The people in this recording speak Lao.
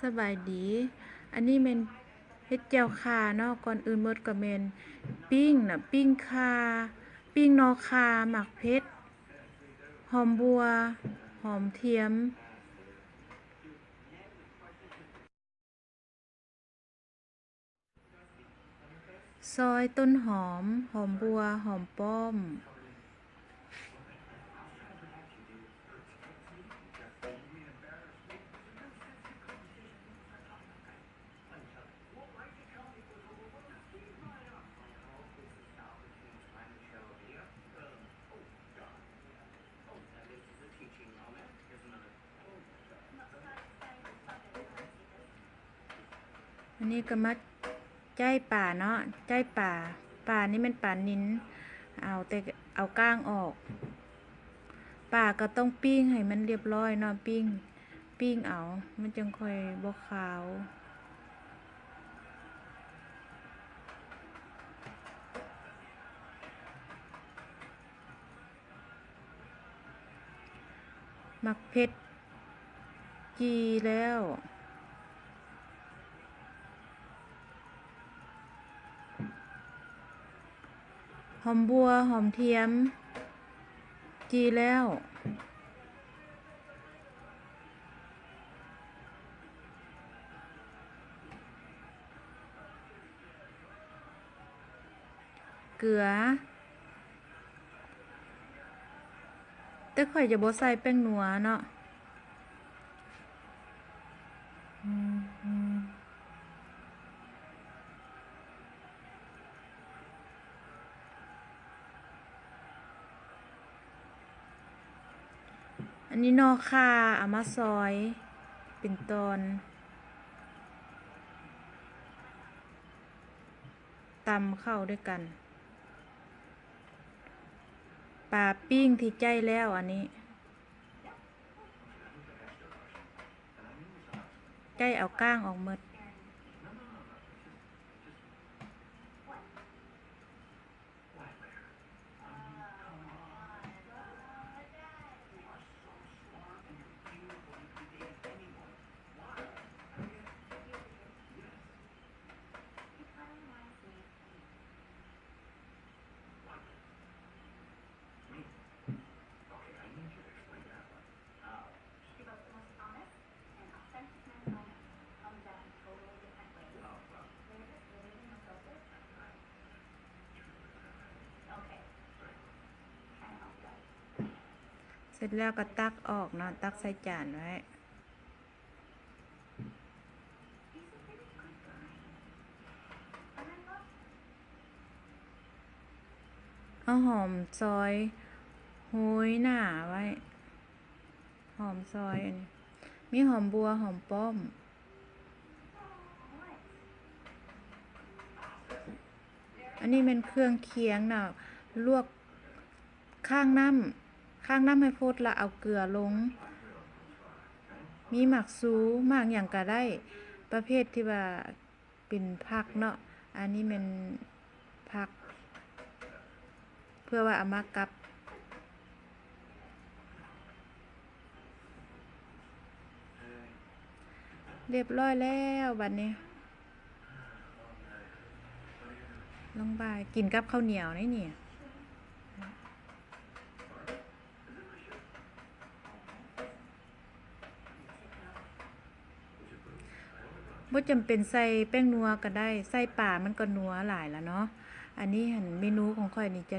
ສະບາຍດີ ອັນນີ້ແມ່ນເຮັດແຈ່ວຂ່າເນາະ. ກ່ອນອື່ນໝົດກໍແມ່ນປີ້ງນະ ປີ້ງຂ່າ ປີ້ງໜໍ່ຂ່າ ໝາກເຜັດ ຫອມບົ່ວ ຫອມທຽມ. ຊອຍຕົ້ນຫອມ, ຫອມບົ່ວ, ຫອມປ້ອມ. ອັນນີ້ກໍມາຈ້າຍປາເນາະ, ຈ້າຍປາ. ປານີ້ແມ່ນປານິນ, ເອົາແຕ່ ເອົາກ້າງອອກ. ປາກໍຕ້ອງປີ້ງໃຫ້ມັນລຽບຮ້ອຍເນາະ, ປີ້ງ ປີ້ງເອົາ ມັນຈັ່ງຄ່ອຍບໍ່ຄາວ. ໝາກເຜັດຈີ່ແລ້ວ, ຫອມບົ່ວ ຫອມທຽມຈີ່ແລ້ວ. ເກືອ ແຕ່ຂ້ອຍຈະບໍ່ໃສ່ແປ້ງນົວເນາະ. ອັນນີ້ໜໍ່ຂ່າ ເອົາມາຊອຍເປັນຕອນ ຕຳເຂົ້າດ້ວຍກັນ. ປາປີ້ງທີ່ຈ້າຍແລ້ວ ອັນນີ້ຈ້າຍເອົາກ້າງອອກໝົດ. ເສັດແລ້ວກໍຕັກອອກເນາະ, ຕັກໃສ່ຈານໄວ້. ເອົາຫອມຊອຍໂຮຍໜ້າໄວ້, ຫອມຊອຍ ອັນນີ້ມີຫອມບົ່ວ ຫອມປ້ອມ. ອັນນີ້ແມ່ນເຄື່ອງຄຽງນະ, ລວກ ຄ້າງນ້ຳ, ຄ້າງນ້ຳໃຫ້ຟົດ ແລ້ວເອົາເກືອລົງ. ມີໝາກຊູ, ໝາກຫຍັງກະໄດ້ ປະເພດທີ່ວ່າເປັນຜັກເນາະ. ອັນນີ້ແມ່ນຜັກ ເພື່ອວ່າເອົາມາກັບ. ລຽບຮ້ອຍແລ້ວບັດນີ້. ລອງບ່າຍ ກິນກັບເຂົ້າໜຽວໄດ໋ນີ້. ບໍ່ຈຳເປັນໃສ່ແປ້ງນົວກໍໄດ້, ໃສ່ປາມັນກໍນົວຫຼາຍລະເນາະ. ອັນນີ້ຫັ້ນ ເມນູຂອງຂ້ອຍນີ້ຈະ